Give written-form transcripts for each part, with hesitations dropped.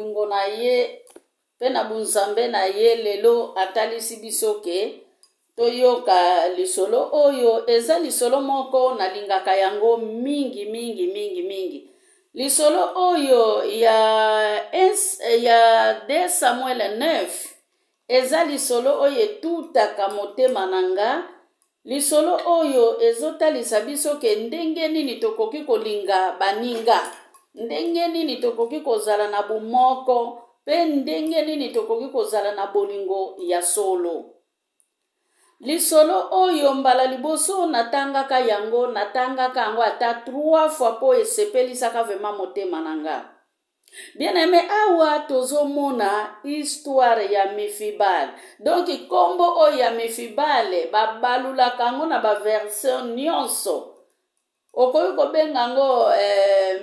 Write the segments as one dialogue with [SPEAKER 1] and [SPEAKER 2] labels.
[SPEAKER 1] Bolingo na ye mpe na bunzambe na ye lelo atalisi biso ke toyoka lisolo oyo. Eza lisolo moko nalingaka yango mingi mingi mingi mingi, lisolo oyo ya 2 Samuel 9. Eza lisolo oyo etutaka motema na nga. Lisolo oyo ezotalisa biso ke ndenge nini tokoki kolinga baninga, ndenge nini tokoki kozala na bomoko, mpe ndenge nini tokoki kozala na bolingo ya solo. Lisolo oyo, mbala liboso natangaka yango, natangaka yango ata trois fois mpo esepelisaka vraiment motema na nga. Bien aimé, awa tozomona histoire ya Mefibal. Donc nkombo oyo ya Mefibale, babalulaka yango na baversion nyonso. Okoki kobenga yango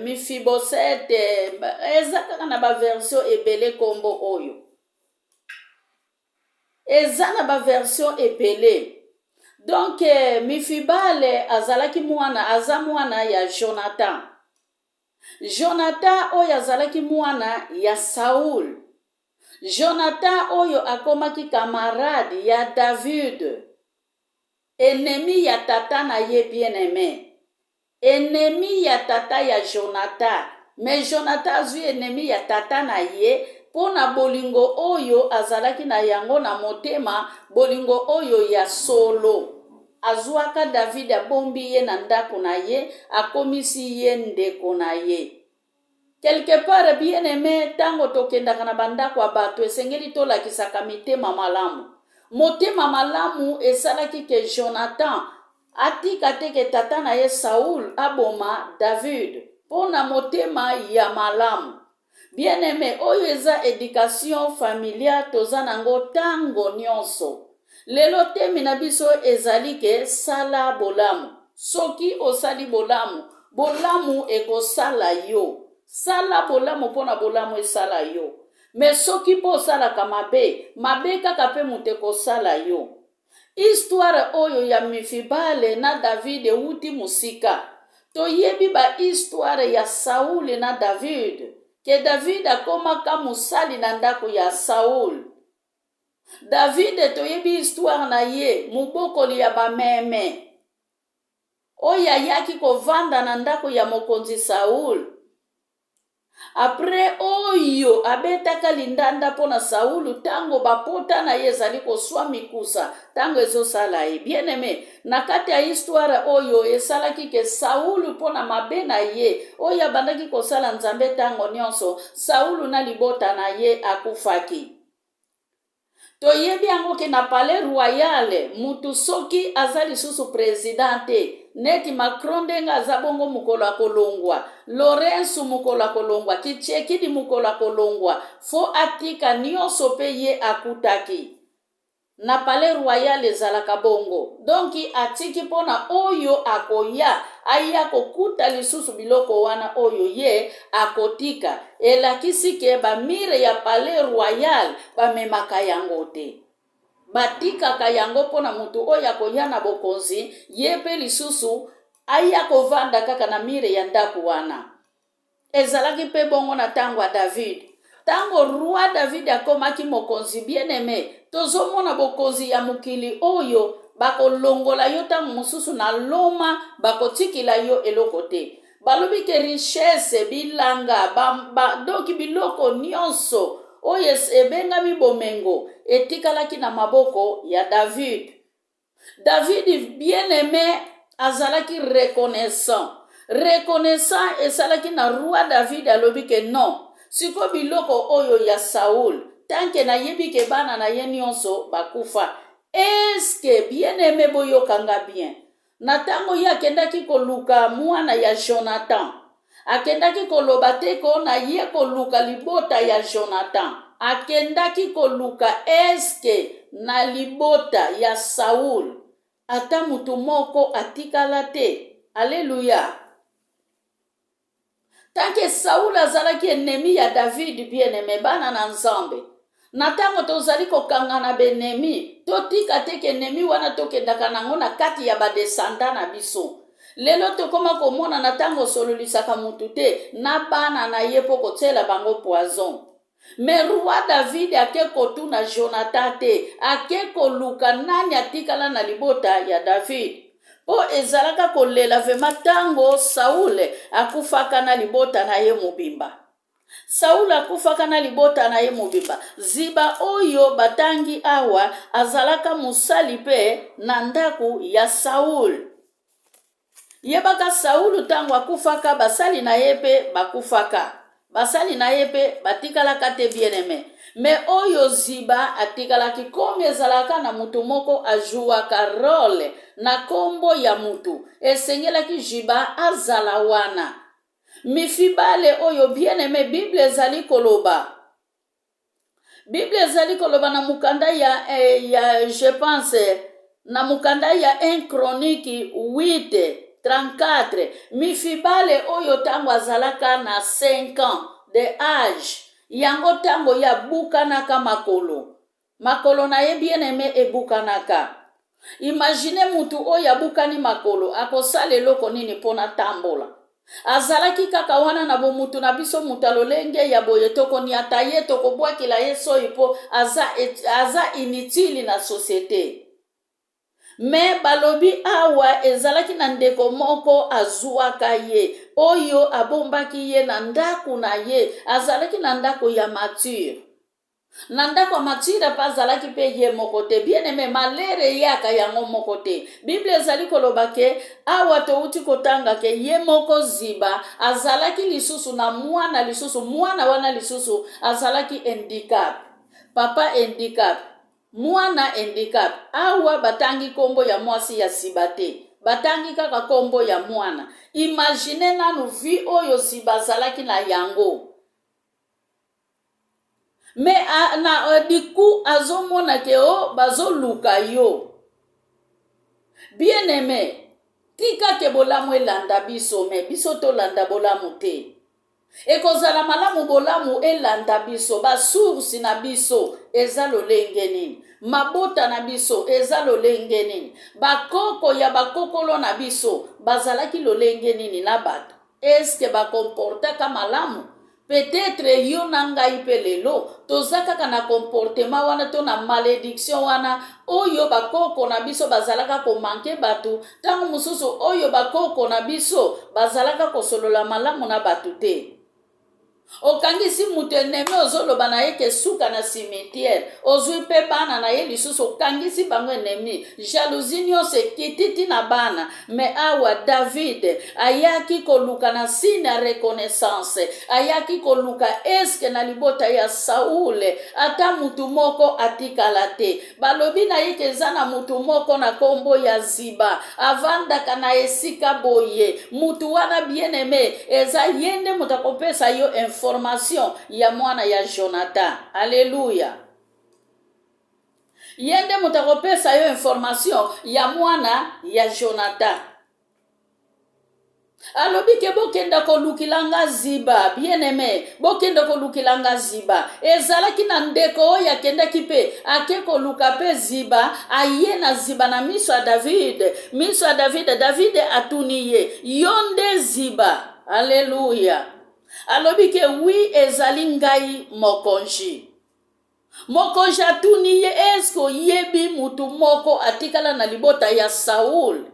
[SPEAKER 1] Mifibosete, eza kaka na baversion ebele. Nkombo oyo eza na baversion ebele. Donc Mifibale azalaki mwana, aza mwana ya Jonathan. Jonathan oyo azalaki mwana ya Saul. Jonathan oyo akomaki camarade ya David, ennemi ya tata na ye. Bien aimé, ennemi ya tata ya Jonathan, mais Jonathan azwi ennemi ya tata na ye mpo na bolingo oyo azalaki na yango na motema, bolingo oyo ya solo. Azwaka David, abombi ye na ndako na ye, akomisi ye ndeko na ye quelque part. Bien aimé, ntango tokendaka na bandako ya bato, esengeli tolakisaka mitema malamu. Motema malamu esalaki ke Jonathan atika te ke tata na ye Saul aboma David, mpo na motema ya malamu. Bien aimé, oyo eza éducation familiale toza nango ntango nyonso. Lelo thème na biso ezali ke sala bolamu. Soki osali bolamu, bolamu ekosala yo. Sala bolamu mpo na bolamu esala yo. Mais soki mpo osalaka mabe, mabe kaka mpe moto ekosala yo. Histoire oyo ya Mefibale na David ewuti mosika. Toyebi bahistoire ya Saul na David, ke David akomaka mosali na ndako ya Saul. David, toyebi histoire na ye, mobokoli ya bameme oyo ayaki kovanda na ndako ya mokonzi Saul. Après oyo abetaka lindanda mpo na Saulu ntango bapota na ye ezali koswa mikusa, ntango ezosala ye. Bien aimé, na kati ya histoire oyo esalaki ke Saulu, mpo na mabe na ye oyo abandaki kosala Nzambe ntango nyonso, Saulu na libota na ye akufaki. Toyebi yango ke na palais royal, mutu soki aza lisusu président te, neti Macron ndenge aza bongo, mokolo akolongwa, Lourenço mokolo akolongwa, Tshisekedi mokolo akolongwa, faut atika nyonso mpe ye akutaki na palais royal. Ezalaka bongo. Donc atiki mpona oyo akoya aya kokuta lisusu biloko wana oyo ye akotika. Elakisi ke bamurs ya palais royal bamemaka yango te, batikaka yango mpona motu oyo akoya na bokonzi, ye mpe lisusu aya kovanda kaka na mur ya ndako wana. Ezalaki mpe bongo na ntango ya David. Ntango roi David akomaki mokonzi, bien aimé, tozomona bokonzi ya mokili oyo, bakolongola yo ntango mosusu na loma, bakotikila yo eloko te. Balobi ke richesse, bilanga ba, ba, donc biloko nyonso oyo ebengami bomengo etikalaki na maboko ya David. David, bien aimé, azalaki reconnaissant. Reconnaissant esalaki na roi David alobi ke non, sikoyo biloko oyo ya Saul, tant que nayebi ke bana na ye nyonso bakufa, eske, bien aimé, boyokanga bien, na ntango ye akendaki koluka mwana ya Jonathan, akendaki koloba te ko na ye koluka libota ya Jonathan. Akendaki koluka eske na libota ya Saul ata mutu moko atikala te. Alleluya! Tant que Saul azalaki ennemi ya David. Bien aimé, bana na Nzambe, na ntango tozali kokanga na baennemi, totika te ke ennemi wana tokendaka nango na kati ya badescendants na biso. Lelo tokóma komona na ntango osololisaka mutu te na bana na ye mpo kotiela bango poison. Mais roi David ake kotuna Jonathan te, ake koluka nani atikala na libota ya David. Mpo ezalaka kolela vema ntango Saul akufaka na libota na ye mobimba. Saul akufaka na libota na ye mobimba. Ziba oyo batangi awa azalaka mosali mpe na ndako ya Saul. Yebaka Saulu ntango akufaka, basali na ye mpe bakufaka. Basali na ye mpe batikalaka te bien-aime. Mais oyo Ziba atikalaki comme ezalaka na mutu moko ajouaka role na kombo ya mutu, esengelaki Jiba azala wana. Mifibale oyo bien-aime Bible ezali koloba. Bible ezali koloba na mokanda ya, eh, ya je pense na mokanda ya 1 Chronique 8 34 mifibale oyo ntango azalaka na 5 ans de age yango ntango ye abukanaka makolo makolo na ye bien aime ebukanaka Imagine mutu oyo abukani makolo akosala eloko nini pona atambola? Azalaki kaka wana na bomutu na biso mutu ya lolenge ya boye tokoniata ye tokobwakela ye soyi po aza, aza inutile na societe. Mais balobi awa ezalaki na ndeko moko azuaka ye oyo abombaki ye na ndaku na ye azalaki na ndako ya mature. Na ndako ya Matilda mpe azalaki mpe ye moko te. Bien aime, malheur eyaka yango moko te. Bible ezali koloba ke awa towuti kotanga ke ye moko Ziba azalaki lisusu na mwana lisusu, mwana wana lisusu azalaki handicap. Papa handicap, mwana handicap. Awa batangi kombo ya mwasi ya Ziba te. Batangi kaka kombo ya mwana. Imagine nanu vie oyo Ziba azalaki na yango. Mais a, na euh, du coup azomona ke o oh, bazoluka yo. Bien aimé, tika ke bolamu elanda biso, mais biso tolanda bolamu te. Ekozala malamu bolamu elanda biso, ba source na biso eza lolenge nini? Mabota na biso eza lolenge nini? Bakoko ya bakokolo na biso bazalaki lolenge nini na bato? Est-ce que ba comportaka malamu? Peut-etre yo na ngai pe lelo toza kaka na comportement wana to na malediction wana oyo bakoko na biso bazalaka ko manquer batu, tango mosusu oyo bakoko na biso bazalaka kosolola malamu na batu te. Okangisi mutu ennemi ozoloba na ye ke suka na cimetière, ozui pe bana na ye lisusu okangisi bango ennemi, jalousie nionso ekiti ti na bana. Mais awa David ayaki koluka na signe ya reconnaissance, ayaki koluka eske na libota ya Saul ata mutu moko atikala te. Balobi na ye ke eza na mutu moko na kombo ya Ziba avandaka na esika boye. Mutu wana bien aime eza ye nde moto akopesa yo information ya mwana ya Jonathan. Alleluia. Ye nde moto akopesa yo information ya mwana ya Jonathan. Alobi ke bokenda kolukila nga Ziba, bien aime, bokende kolukila nga Ziba. Ezalaki na ndeko oyo akendaki mpe ake koluka mpe Ziba, aye na Ziba na miso ya David, miso ya David, David atuni ye, yo nde Ziba? Alleluia. Alobi ke oui, ezali ngai mokonzi. Mokonzi atuni ye, eske oyebi mutu moko atikala na libota ya Saul?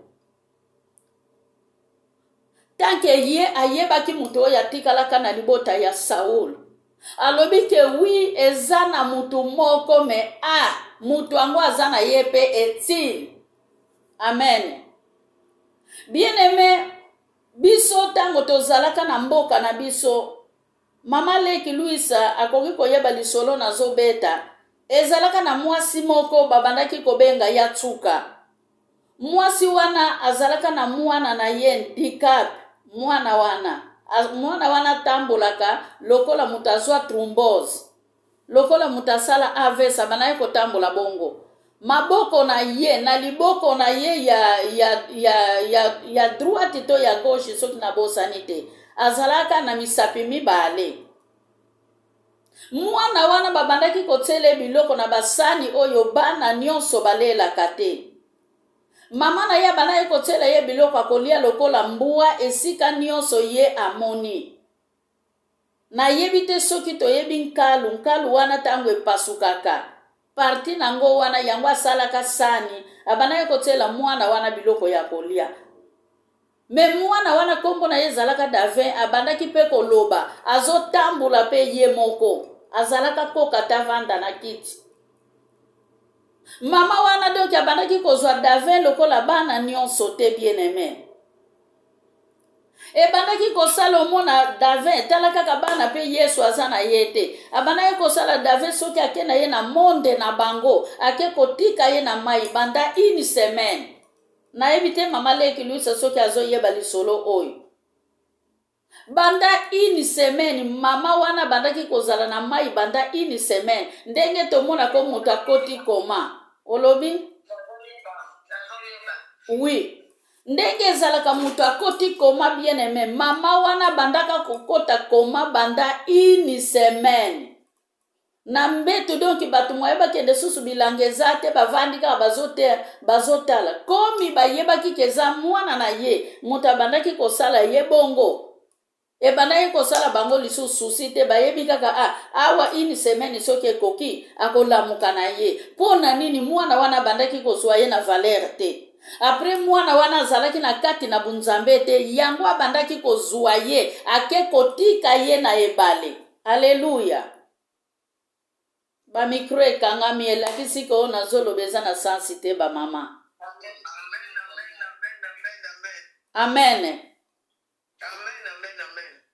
[SPEAKER 1] Tant que ye ayebaki moto oyo atikalaka na libota ya Saul, alobi ke oui eza na mutu moko me a ah, mutu yango aza na ye pe etile. Amen. Bien aime, biso ntango tozalaka na mboka na biso, mama leki Luisa akoki koyeba lisolo nazobeta. Ezalaka na mwasi moko babandaki kobenga ya Tsuka. Mwasi wana azalaka na mwana na ye handicap, mwana wana mwana wana atambolaka lokola moto azwa thrombose, lokola moto asala AVC, abandaki kotambola bongo. Maboko na ye na liboko na ye ya, ya, ya, ya, ya droite to ya gauche soki nabosani te, azalaka na misapi mibale. Mwana wana babandaki kotiela ye biloko na basani oyo bana nyonso balelaka te. Mama na ye abandaki kotiela ye biloko ya kolia lokola mbwa esika nyonso ye amoni. Nayebi te soki toyebi nkalu, nkalu wana ntango epasukaka, parti na yango wana, yango asalaka sani, abandaki kotiela mwana wana biloko ya kolia. Me mwana wana nkombo na ye ezalaka Davin, abandaki mpe koloba, azotambola mpe ye moko, azalaka koka te avanda na kiti. Mama wana donc abandaki kozwa Davin lokola bana nyonso te, bien aime. Ebandaki kosala omona Davin, tala kaka bana pe Yesu aza na ye te. Abandaki kosala Davin soki ake na ye na monde na bango, ake kotika ye na mai banda une semaine. Nayebi te mama leki Luisa soki azoyeba lisolo oyo. Banda une semaine mama wana abandaki kozala na mai banda une semaine. Ndenge tomonako moto akoti koma. Olobi? Oui. Ndenge ezalaka moto akoti koma bien aime mama wana abandaka kokota koma banda une semaine na mbeto donki bato moye bakende susu bilanga eza te bavandi kaka bazote bazotala komi bayebaki ke eza mwana na ye moto abandaki kosala ye bongo Ebandaki kosala bango lisusu souci te, bayebi kaka ah, awa une semaine soki ekoki akolamuka na ye. Mpo na nini mwana wana abandaki kozwa ye na valeur te? Après mwana wana azalaki na kati na bunzambe te, yango abandaki kozwa ye ake kotika ye na ebale. Aleluya! Ba micro ekangami elakisi ke oyo nazoloba eza na sansi te ba mama. Amen.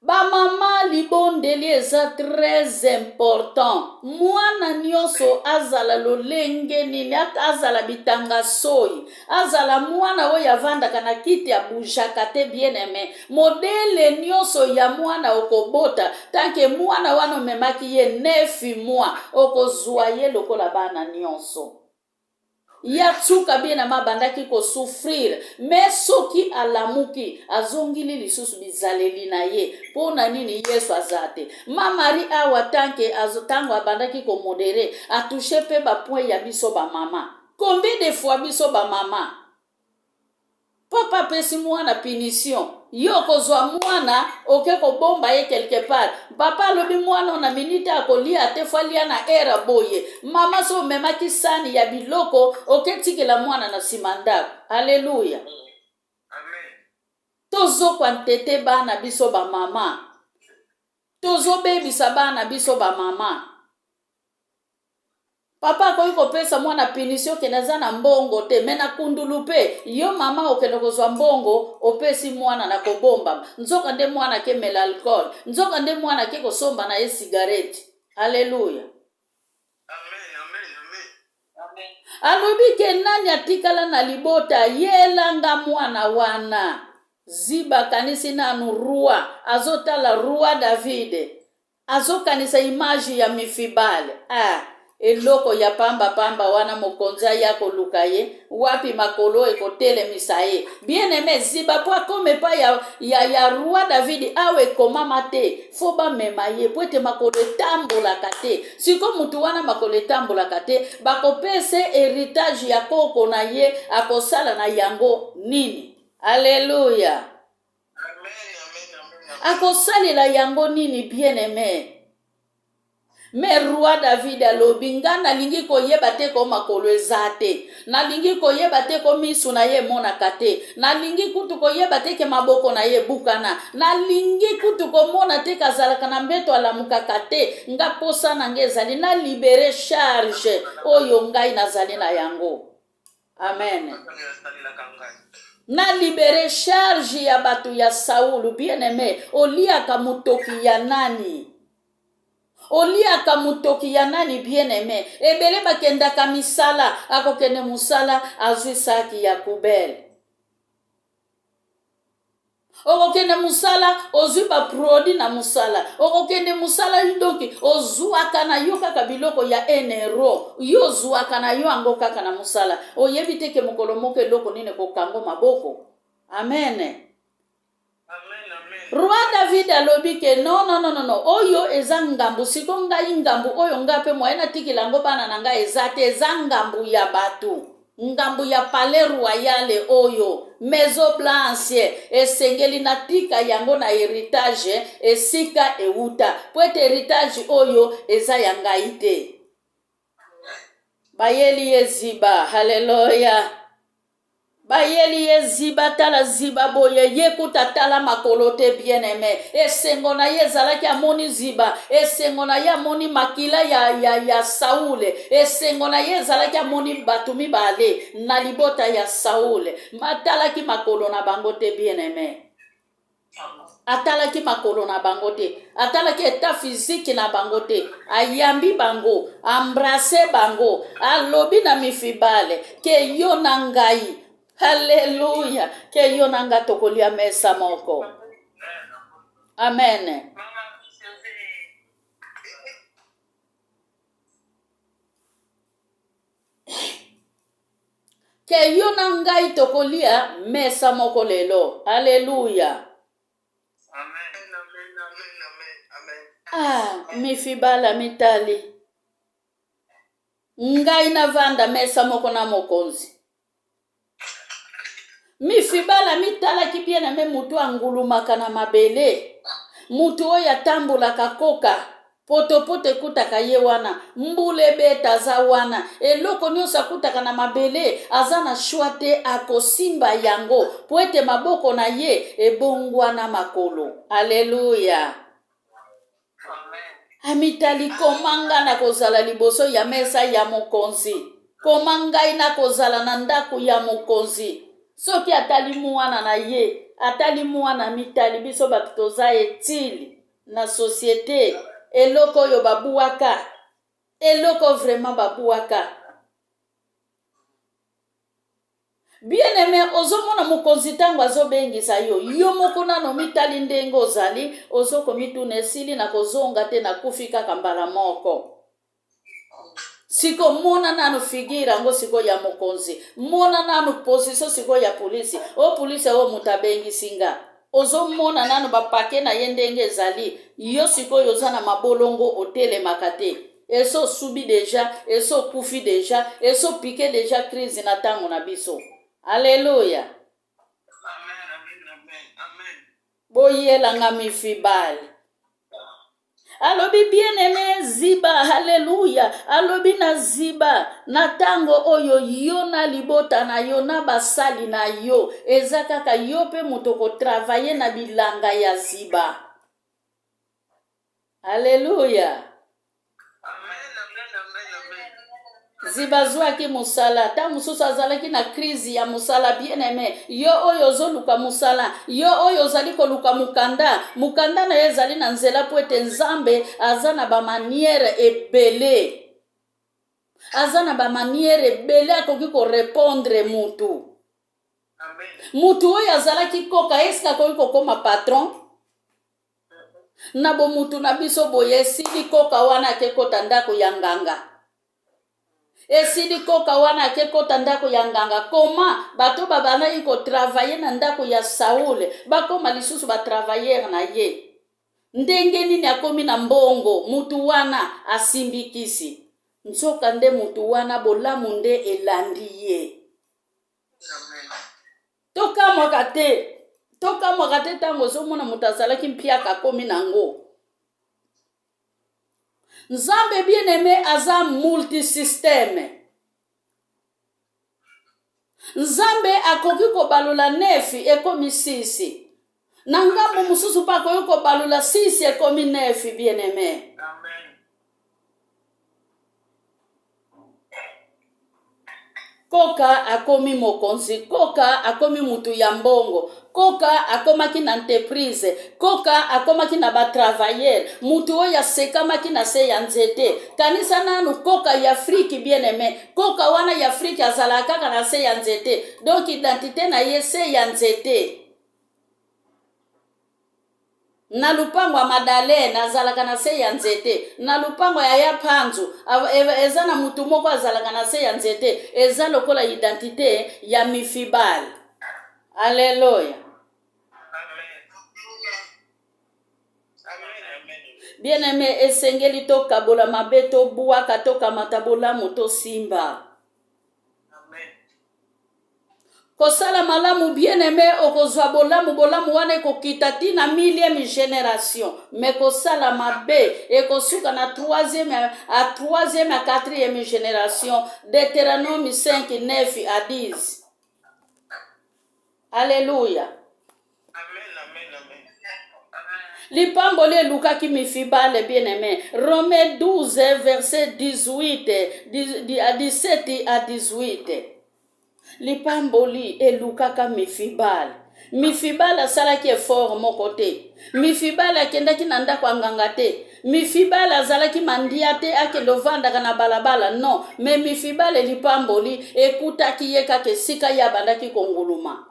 [SPEAKER 1] Ba mama libondeli eza très important mwana nionso azala lolenge nini azala bitanga soyi azala mwana oyo avandaka na kiti aboujaka te bien aime modele nionso ya mwana okobota tanke mwana wana omemaki ye 9 mois okozua ye lokola bana nionso Ya tsuka bien aime abandaki ko souffrir mais soki alamuki azongili lisusu bizaleli na ye po na nini yesu aza te ma marie awa tanke tango abandaki ko modere a touche pe ba point ya biso ba mama combien de fois biso ba mama Papa apesi mwana punition yo okozwa mwana oke kobomba ye quelque part papa alobi mwana na minute akolia te fo alia na heure boye mama so omemaki sani ya biloko oketikela mwana na nsima ndako aleluya tozokwa ntete bana biso bamama tozobebisa bana biso bamama Papa akoki kopesa mwana punition kende aza na mbongo te me na kundulu mpe yo mama okende kozwa mbongo opesi mwana na kobombama nzoka nde mwana akemela alcool nzoka nde mwana ake kosomba na ye cigarette aleluya alobi ke nani atikala na libota yelanga mwana wana ziba akanisi nanu roi azotala roi davide Azokanisa image ya mifibale ah eloko ya pamba pamba wana mokonzi aya koluka ye wapi makolo ekotelemisa ye bien aime ziba po akoma epai ya, ya, ya roi David awa ekomama te fo bamema ye po ete makolo etambolaka te siko motu wana makolo etambolaka te bakopesa heritage ya koko na ye akosala na yango nini aleluya Akosalela yango nini bien aime? Me roi David alobi nga nalingi koyeba te ko makolo eza te, nalingi koyeba te ko misu na ye emonaka te, nalingi kutu koyeba te ke maboko na ye ebukana, nalingi kutu komona te kazalaka na mbeto alamukaka te. Nga posa na nga ezali na libere charge oyo ngai nazali na yango. Amen. Na libere charge ya bato ya Saulu. Bien aime, oliaka motoki ya nani? Oliaka motoki ya nani bien aime? Ebele bakendaka misala, akokende mosala azwi saki ya poubelle. Okokende mosala ozwi ba produit na mosala, okokende mosala donki ozwaka na yo kaka biloko ya un euro, yo ozwaka na yo yango kaka na mosala, oyebi te ke mokolo moko eloko nini ekokango maboko. Amen.
[SPEAKER 2] Amen, amen.
[SPEAKER 1] Roi David alobi ke non non non non oyo eza ngambu siko ngai ngambu oyo ngai mpe moyen natikela yango bana na ngai eza te, eza ngambu ya bato. Ngambo ya Palais Royale oyo, Maison Blanche, esengeli natika yango na heritage esika ewuta, mpo ete heritage oyo eza ya ngai te. Bayeli ye Ziba, haleluya! Bayeli ye Ziba, tala Ziba boye, ye kuta tala makolo te, bien aime. Esengo na ye ezalaki amoni Ziba, esengo na ye amoni makila ya, ya, ya Saule, esengo na ye ezalaki amoni bato mibale na libota ya Saule. Atalaki makolo na bango te, bien aime. Atalaki makolo na bango te, atalaki etat physique na bango te. Ayambi bango, embrasse bango, alobi na Mifibale ke yo na ngai, haleluya, ke yo na ngai tokolia mesa moko. Amen. Ke yo na ngai tokolia mesa moko lelo. Aleluya.
[SPEAKER 2] Amen, amen, amen, amen, amen.
[SPEAKER 1] Ah, Mifibala mitali. Ngai navanda mesa moko na mokonzi. Mifibala mitalaki bien aime mutu angulumaka na mabele, mutu oyo atambolaka koka potopoto ekutaka ye wana, mbula ebeta aza wana, eloko nyonso akutaka na mabele aza na choix te, akosimba yango po ete maboko na ye ebongwana makolo. Alleluia. Amitali, koma nga nakozala liboso ya mesa ya mokonzi, koma ngai nakozala na ndako ya mokonzi. Soki atali mwana na ye, atali mwana mitali, biso bato toza etile na societe, eloko oyo babuaka, eloko vraiment babuaka. Bien aime, ozomona mokonzi ntango azobengisa yo, yo moko nano mitali ndenge ozali, ozokomituna esili na kozonga te, nakufi kaka mbala moko. Siko mona nano figure yango siko ya mokonzi, mona nano position siko ya polisi, o polisi oyo moto abengisi nga, ozomona nano bapake na ye ndenge ezali, yo sikoyo oza na mabolongo otelemaka te. Esi osubi deja, esi okufi deja, esi opike deja crise na tango na biso. Alleluia.
[SPEAKER 2] Amen, amen, amen, amen.
[SPEAKER 1] Boyela nga mifibale. Alobi bien aime Ziba, haleluya. Alobi na Ziba, na tango oyo yo na libota na yo na basali na yo, eza kaka yo pe moto okotravaille na bilanga ya Ziba. Alleluia.
[SPEAKER 2] Amen, amen, amen, amen.
[SPEAKER 1] Ziba azwaki mosala ntango mosusu azalaki na crise ya mosala. Bien aime, yo oyo ozoluka mosala, yo oyo ozali koluka mokanda, mokanda na yo ezali na nzela mpo ete Nzambe aza na bamaniere ebele, aza na bamaniere ebele akoki korepondre mutu. Mutu oyo azalaki koka eske akoki kokoma patron? Na bomutu na biso boye, esili koka wana akekota ndako ya nganga, esili koka wana akekota ndako ya nganga. Koma bato babandaki kotravaye na ndako ya Saul bakoma lisusu batravailleur na ye? Ndenge nini akomi na mbongo? Mutu wana asimbi kisi, nzoka nde mutu wana bolamu nde elandi ye. Tokamwaka te, tokamwaka te ntango ozomona moto azalaki mpiaka akomi nango. Nzambe bien aime aza multisysteme. Nzambe akoki kobalola nefi ekomi sisi, na ngambo mosusu mpe akoki kobalola sisi ekomi nefi. Bien aime, Koka akomi mokonzi, Koka akomi mutu ya mbongo, Koka akomaki na entreprise, Koka akomaki na batravailleur, mutu oyo asekamaki na se ya nzete. Kanisa nanu Koka ya Afrique, bien aime, Koka wana ya Afrique azalaka kaka na se ya nzete, donc identite na ye se ya nzete. Na lupango ya Madeleine azalaka na se ya nzete, na lupango ya ya Panzu eza na mutu moko azalaka na se ya nzete, eza lokola identite ya Mifibal. Alleluia. Bien aime, esengeli tokabola mabe, tobuaka, tokamata bolamu, tosimba. Kosala malamu bien aime okozwa bolamu, bolamu wana ekokita ti na millième generation, mais kosala mabe ekosuka na troisième à troisième à quatrième generation. Deutéronome 5 9 à 10. Alléluia.
[SPEAKER 2] Amen, amen, amen.
[SPEAKER 1] Lipamboli elukaki mifibale bien aimé. Romains 12 verset 18 17 à 18. Lipamboli elukaka mifibale. Mifibale asalaki effort moko te. Mifibale akendaki na ndako ya nganga te. Mifibale azalaki mandia te akende ovandaka na balabala non. Me mifibale lipamboli ekutaki ye kaka esika ye abandaki konguluma.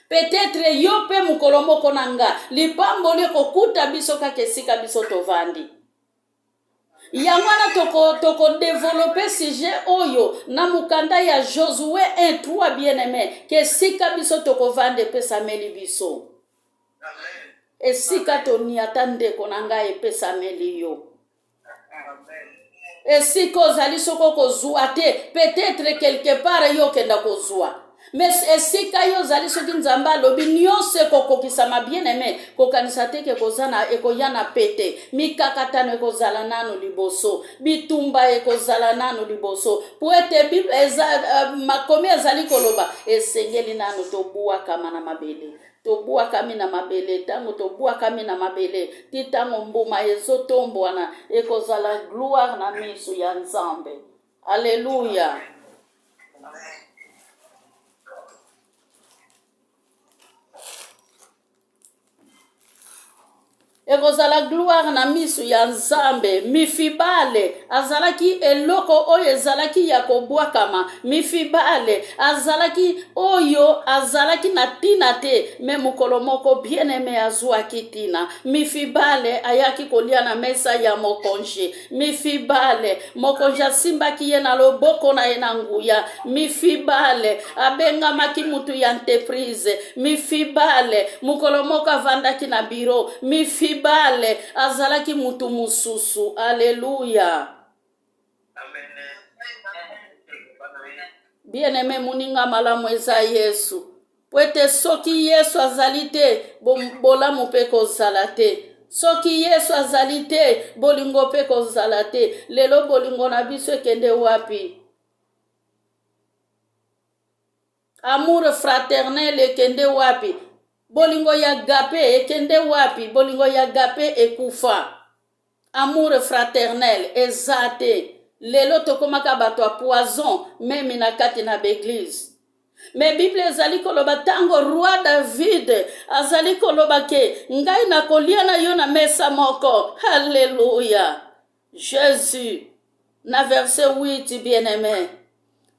[SPEAKER 1] Peut-etre yo mpe mokolo moko na nga lipamboli ekokuta biso kaka esika biso tovandi. Yango wana toko toko developper sujet oyo na mokanda ya Josue 1 3 bien aime ke esika biso tokovanda epesameli biso. Esika toniata ndeko na ngai epesameli yo. Esika ozali soki okozwa te peut-être quelque part yo okenda kozwa mais esika yo ozali soki nzambe alobi nyonso ekokokisama bien aime kokanisa te ke na ekoya na pete mikakatano ekozala nanu liboso bitumba ekozala nanu liboso po ete bible eza uh, makomi ezali koloba esengeli nanu tobwakama na mabele Tobwakami na mabele, ntango tobwakami na mabele, ti ntango mbuma ezotombwana, ekozala gloire na miso ya Nzambe. Aleluya! Ekozala gloire na miso ya Nzambe. Mifibale azalaki eloko oyo ezalaki ya kobwakama. Mifibale azalaki oyo azalaki na ntina te, me mokolo moko bien-aime azwaki ntina. Mifibale ayaki kolia na mesa ya mokonzi. Mifibale, mokonzi asimbaki ye na loboko na ye na nguya. Mifibale abengamaki mutu ya entreprise. Mifibale mokolo moko avandaki na biro. Mifibale azalaki mutu mosusu. Aleluya. Bien-aime, moninga malamu eza Yesu. Mpo ete soki Yesu azali te, bolamu mpe kozala te. Soki Yesu azali te, bolingo mpe kozala te. Lelo bolingo na biso ekende wapi? Amour fraternel ekende wapi? Bolingo ya gape ekende wapi? Bolingo ya gape ekufa. Amour fraternel eza te. Lelo tokomaka bato ya poison meme na kati na baeglise. Me Bible ezali koloba ntango roi David azali koloba ke ngai nakolia na yo na mesa moko. Haleluya! Jesus na verset 8 bien-aimé.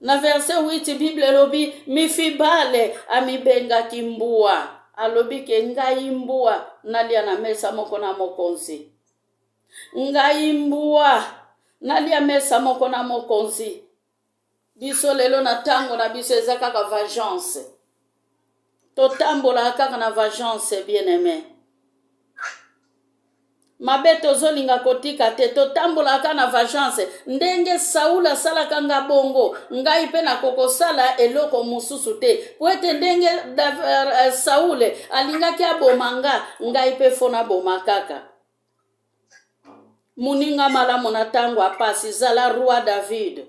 [SPEAKER 1] Na verset 8 Bible elobi Mifibale amibengaki mbwa. Alobi ke ngai mbwa nalia na mesa moko na mokonzi. Ngai mbwa nalia mesa moko na mokonzi. Biso lelo na tango na biso eza kaka vengeance. Totambolaka kaka na vengeance bien aime. Mabe tozolinga kotika te, totambolaka kaka na vengeance. Ndenge Saul asalaka nga bongo, ngai pe nakokosala eloko mosusu te. Po ete ndenge eh, Saul alingaki aboma nga, ngai pe fo naboma kaka. Moninga malamu na tango ya pasi, zala roi David.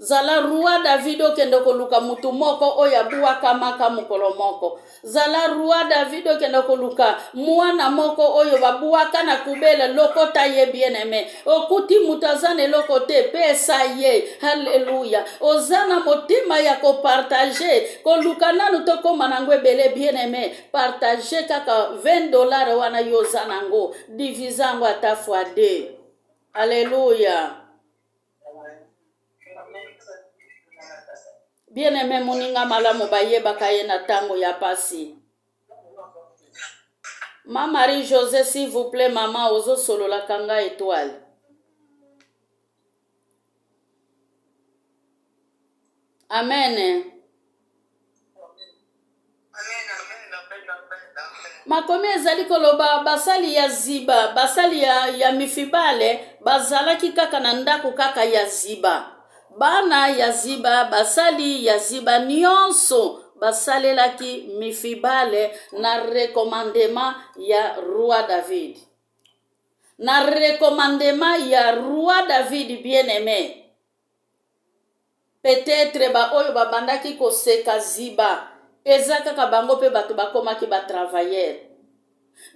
[SPEAKER 1] Zala roi David okende koluka mutu moko oyo abuakamaka mokolo moko. Zala roi David okende koluka mwana moko oyo babuaka na kubele lokota ye bien aime. Okuti mutu aza na eloko te pesa ye. Haleluya. Oza na motema ya kopartage koluka nanu tokoma nango ebele bien aime. Partage kaka 20 dollars wana yo oza nango divise yango ata fois 2. Aleluya. Bien aime moninga malamu bayebaka ye na tango ya pasi. Ma Marie José s'il vous plaît maman ozo solola kanga étoile. Amen. Makomi ezali koloba basali ya Ziba, basali ya, ya Mifibale bazalaki kaka na ndako kaka ya Ziba. Bana ya Ziba, basali ya Ziba nyonso. basalelaki Mifibale na recommandement ya roi David. Na recommandement ya roi David bien-aimé. Peut-etre ba oyo babandaki koseka Ziba eza kaka bango pe bato bakomaki ba travailleurs.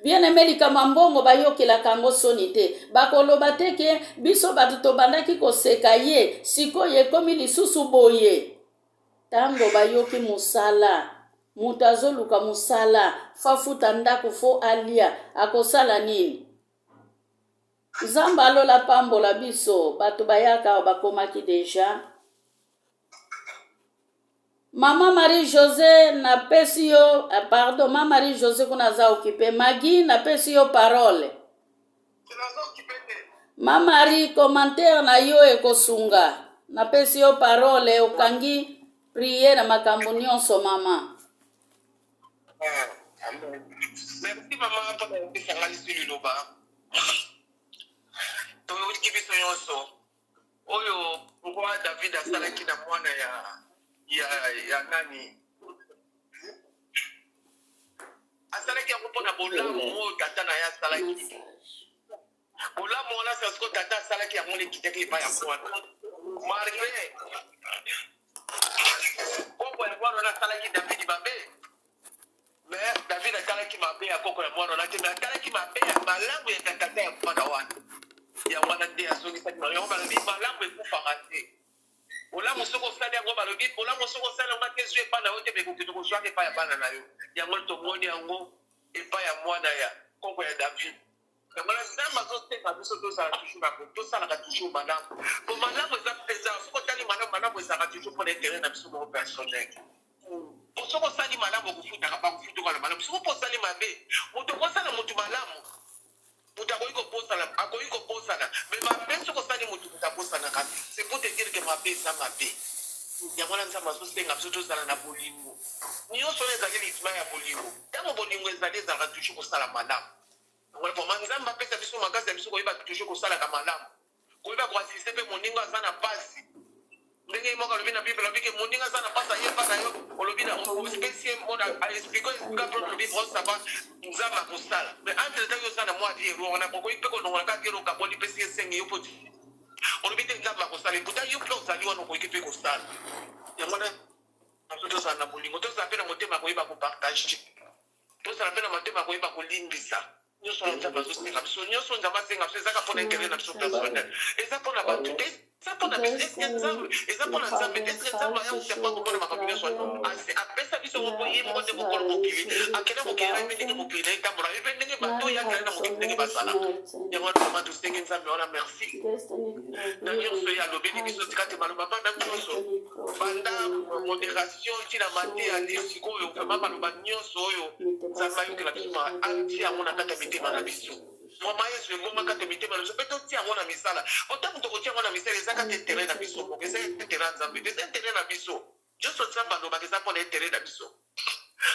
[SPEAKER 1] Bien aime likambo ya mbongo bayokelaka yango soni te. Bakoloba te ke biso bato tobandaki koseka ye sikoyo ekomi lisusu boye. Tango bayoki mosala, moto azoluka mosala, fo afuta ndako, fo alia, akosala nini? Nzambe ya lola apambola biso bato bayaka awa bakomaki deja. Maman Marie Jose napesi yo eh, pardon Maman Marie Jose kuna aza occupé. Maggie napesi yo parole. Ma Marie commentaire na yo ekosunga. Napesi yo parole okangi prière na makambo nyonso mama.
[SPEAKER 2] Ah, amen. Merci mama mpona kopesa ngai lisu liloba. Toyoki biso nyonso oyo roi David asalaki na mwana ya, ya, ya nani asalaki yango mpo na bolamu oyo tata na ye asalaki bolamu wana sasiko tata asalaki yango nekitaki epai ya mwana malgre koko ya mwana wana asalaki Davidi mabe mais David atalaki mabe ya koko ya mwana wana te mais atalaki mabe ya malamu ya tata ya mwana wana yango wana nde azongisaki mabe yango balobi malamu ekufaka te bolamu soki osali yango balobi bolamu soki osali yango ate ezwi epai na yo te mekokende kozwaka epai ya bana na yo yango tomoni yango epai ya mwana ya koko ya David Yango wana Nzambe azosenga biso tozala toujours na tosalaka toujours malamu. Po malamu eza mpenza, soki otali malamu, malamu ezalaka toujours mpo na interet na biso moko personnel. Po soki osali malamu okofutaka, bakofutuka na malamu. Soki mpo osali mabe, moto okosala moto malamu, moto akoki kobosana, akoki kobosana. Mais mabe soki osali moto, moto abosanaka te. C'est pour te dire que mabe eza mabe. Yango wana Nzambe azosenga biso tozala na bolingo. Nyonso wana ezali litima ya bolingo. Ntango bolingo ezali, ezalaka toujours kosala malamu. Vraiment Nzambe apesa biso makasi ya biso koyeba toujours kosalaka malamu, koyeba ko assister pe moninga aza na pasi. Ndenge ye moko alobi na Bible, alobi ke moninga aza na pasi aye epa na yo, olobi na opesi ye mona a explique explique après olobi bon ça va, Nzambe akosala. Mais entre temps yo oza na mwa vie ero wana okoki pe kolongola kaka ero okaboli pesi ye sengi yo po olobi te Nzambe akosala, et pourtant yo pe ozali wana okoki pe kosala. Yango wana tozala na bolingo, tozala pe na motema ya koyeba ko partager. Tozala mpe na motema ya koyeba kolimbisa. Nyonso wana Nzambe azosenga biso, nyonso Nzambe asenga biso ezaka mpo na interet na biso personnel, eza mpo na bato te, eza mpo na biso. Eske Nzambe eza mpo na Nzambe te? Eske Nzambe aya koserpa komona makambo nyonso wana? Asi apesa biso yango mpo ye moko nde mokolo mokili akenda mokili na ye mpe ndenge mokili na ye etambola ye mpe ndenge bato oyo akenda na mokili ndenge bazalaka. Yango wana mama tosengi Nzambe wana merci na nyonso ye alobeli biso. Tika te maloba banda nyonso banda moderation ti na mateya ti sikoyo vraiment maloba nyonso oyo Nzambe ayokela biso ma atia yango na kati ya mitema na biso vraiment Yesu ebonga kati ya mitema na biso mpe totia yango na misala po ntango tokotia yango na misala eza kaka interet na biso moko eza interet ya Nzambe te eza interet na biso nyonso Nzambe alobaka eza mpona interet na biso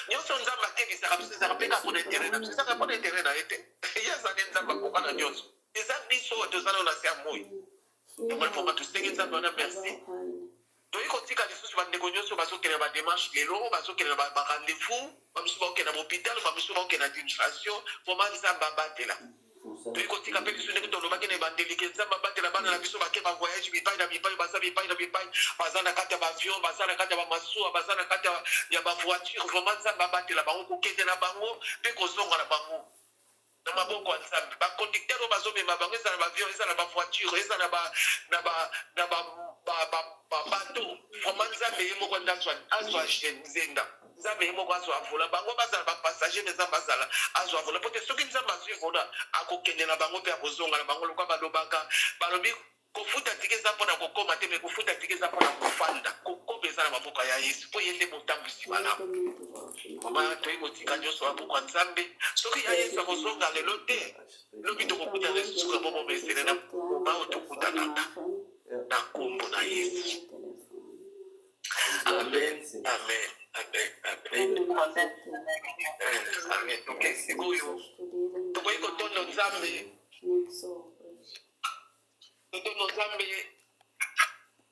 [SPEAKER 2] nyonso Nzambe akebisaka biso ezaka mpe kaka mpona interet na biso ezaka mpona interet na ye te ye azali Nzambe akoka na nyonso eza biso oyo toza nano na se ya moi yango vraiment tosengi Nzambe wana merci Toyei kotika lisusu ba ndeko nionso bazokende na ba demarches lelo, bazokende na ba rendez-vous, ba misusu bakokende na ba hopital, ba misusu bakokende na administration, vraiment Nzambe abatela. Toyei kotika pe lisusu ndenge tolobaki na ebandeli ke Nzambe abatela bana na biso bake ba voyage bipai na bipai, baza bipai na bipai, baza na kati ya ba avion, baza na kati ya ba masuwa, baza na kati ya ba voiture, vraiment Nzambe abatela bango kokende na bango pe kozonga na bango. na maboko ya Nzambe. Ba conducteurs oyo bazo mema bango ezala ba avion, ezala ba voiture, ezala ba na ba na ba ba ba, ba bateau. Vraiment Nzambe ye moko nde azwa azwa nzenda. Nzambe ye moko azwa volant. Bango bazala ba passager mais Nzambe azala azwa volant. Po te soki Nzambe azwi volant akokende na bango pe akozonga na bango lokola balobaka balobi Kofuta ticket eza pona kokoma te mais kofuta ticket eza pona kofanda. Kokoma eza na maboko ya Yesu po ye nde motambwisi malamu. Mama toyi kotika nionso na maboko ya Nzambe. Soki ya Yesu akozonga lelo te, lobi tokokutana lisusu na bomesene na moma oyo tokutanaka na kombo na Yesu. Amen, amen, amen, amen. Eh, amen. Ok, sikoyo tokoki kotondo Nzambe. Totondo Nzambe.